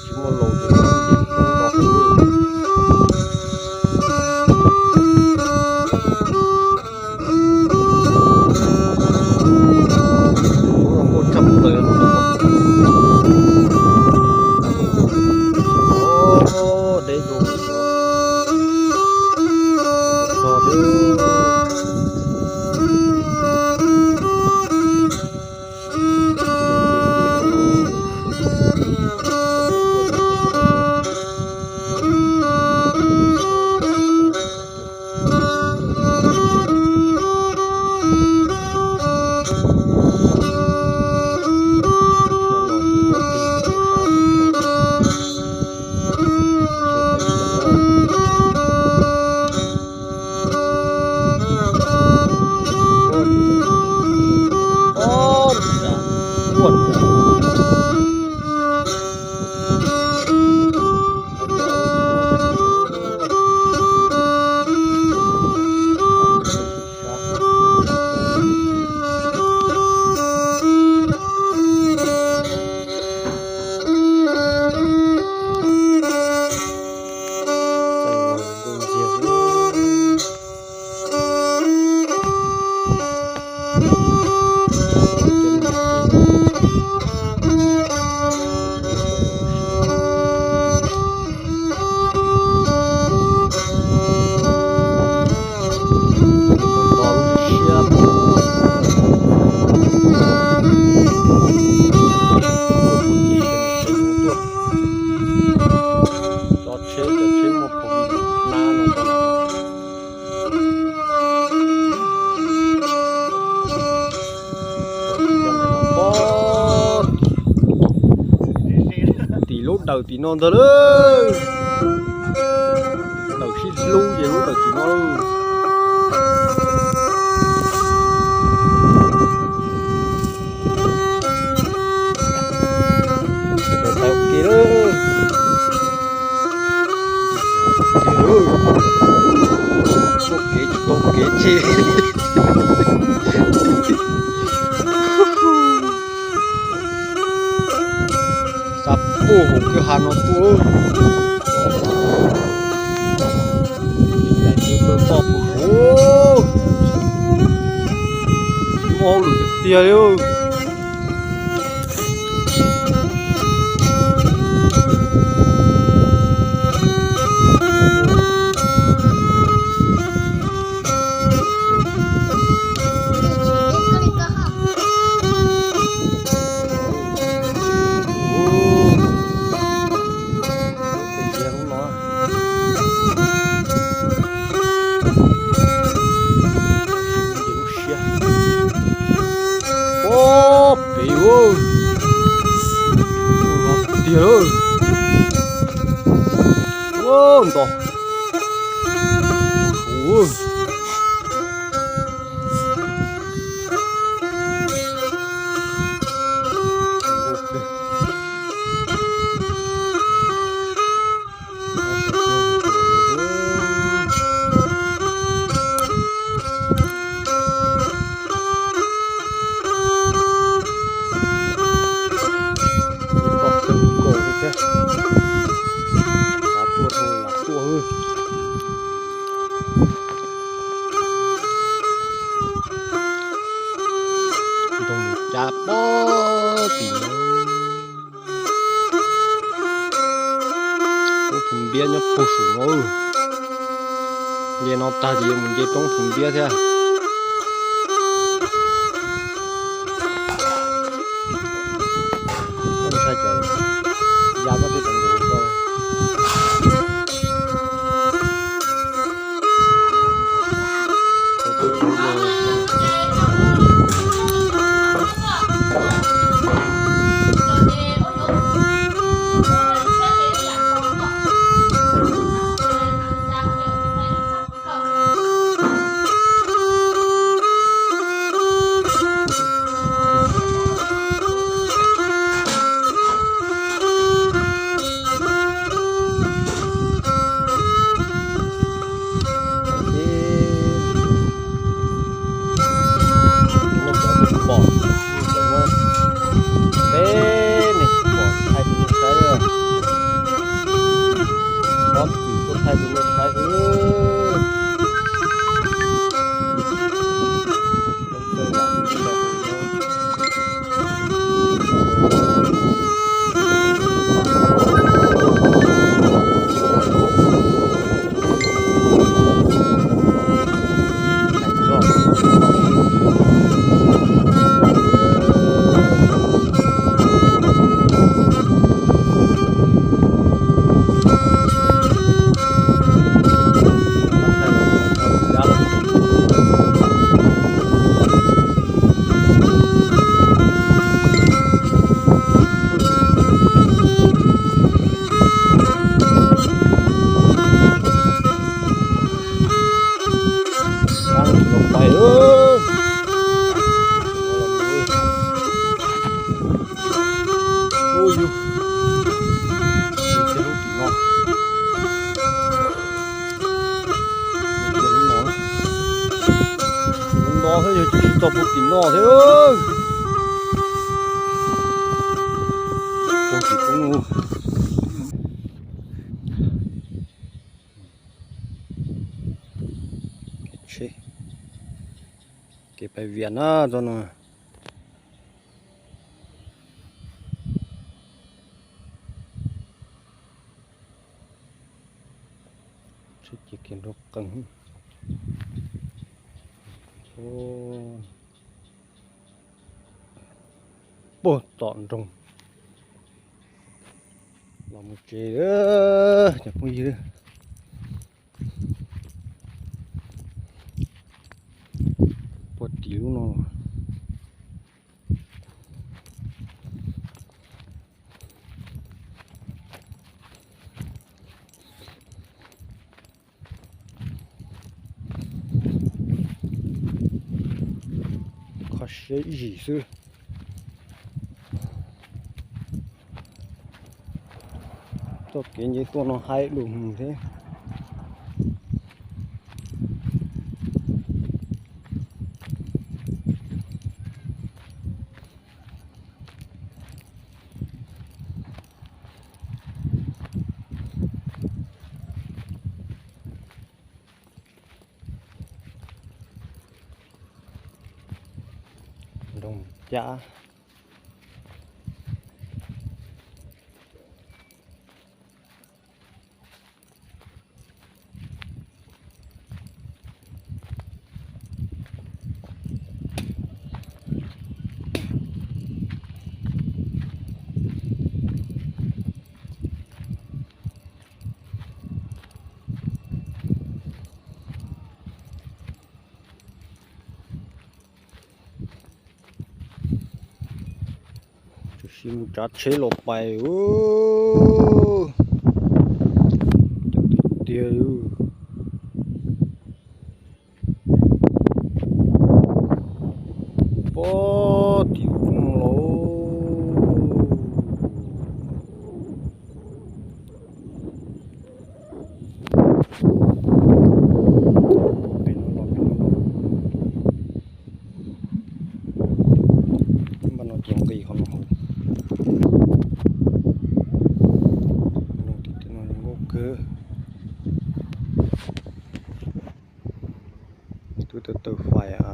Tsis muaj laus ces nce roob no hu. Nkauj tshaj plaws. Deb dua. Txog thiab. Cov tsheb, cov tsheb muaj phoom nab no. Tim lub dawm tim no ntag lauj. Dawm sib hlub ces lub dawm tim no lauj. Tau kev lawm. Tau kev tsis tau kev tseg. Xav puag hauv kwj ha no tuaj. Tsis muaj hauj lwm tiag tiag li. Pem tiag. Nto. Lam tuaj, lam tuaj. Ntoo cab pob tim no. Roob Phu Npiab nyob puag saum no. Nce no tag ces yuav mus nce roob Phu Npiab thiab. txog puag tim no thiab. Puag tim no. Kev pais Vias na txog no. Tsheb ces kiag nrov qees. Puag tom nroog los mus tsev, cov phooj ywg. Puag tim lub no. Kho siab ib zim xwb. Txoj kev nce tuaj no haib lus mus thiab. Nroog Cab. Tsuas sim mus tsav tsheb los pais. Tiag tiag. Puag tim no los. Pem no los, pem no los. Npaj no ces nqis qhov no hauv. Nroog tim no nkauj kawg. Twb tawm tawm fais a.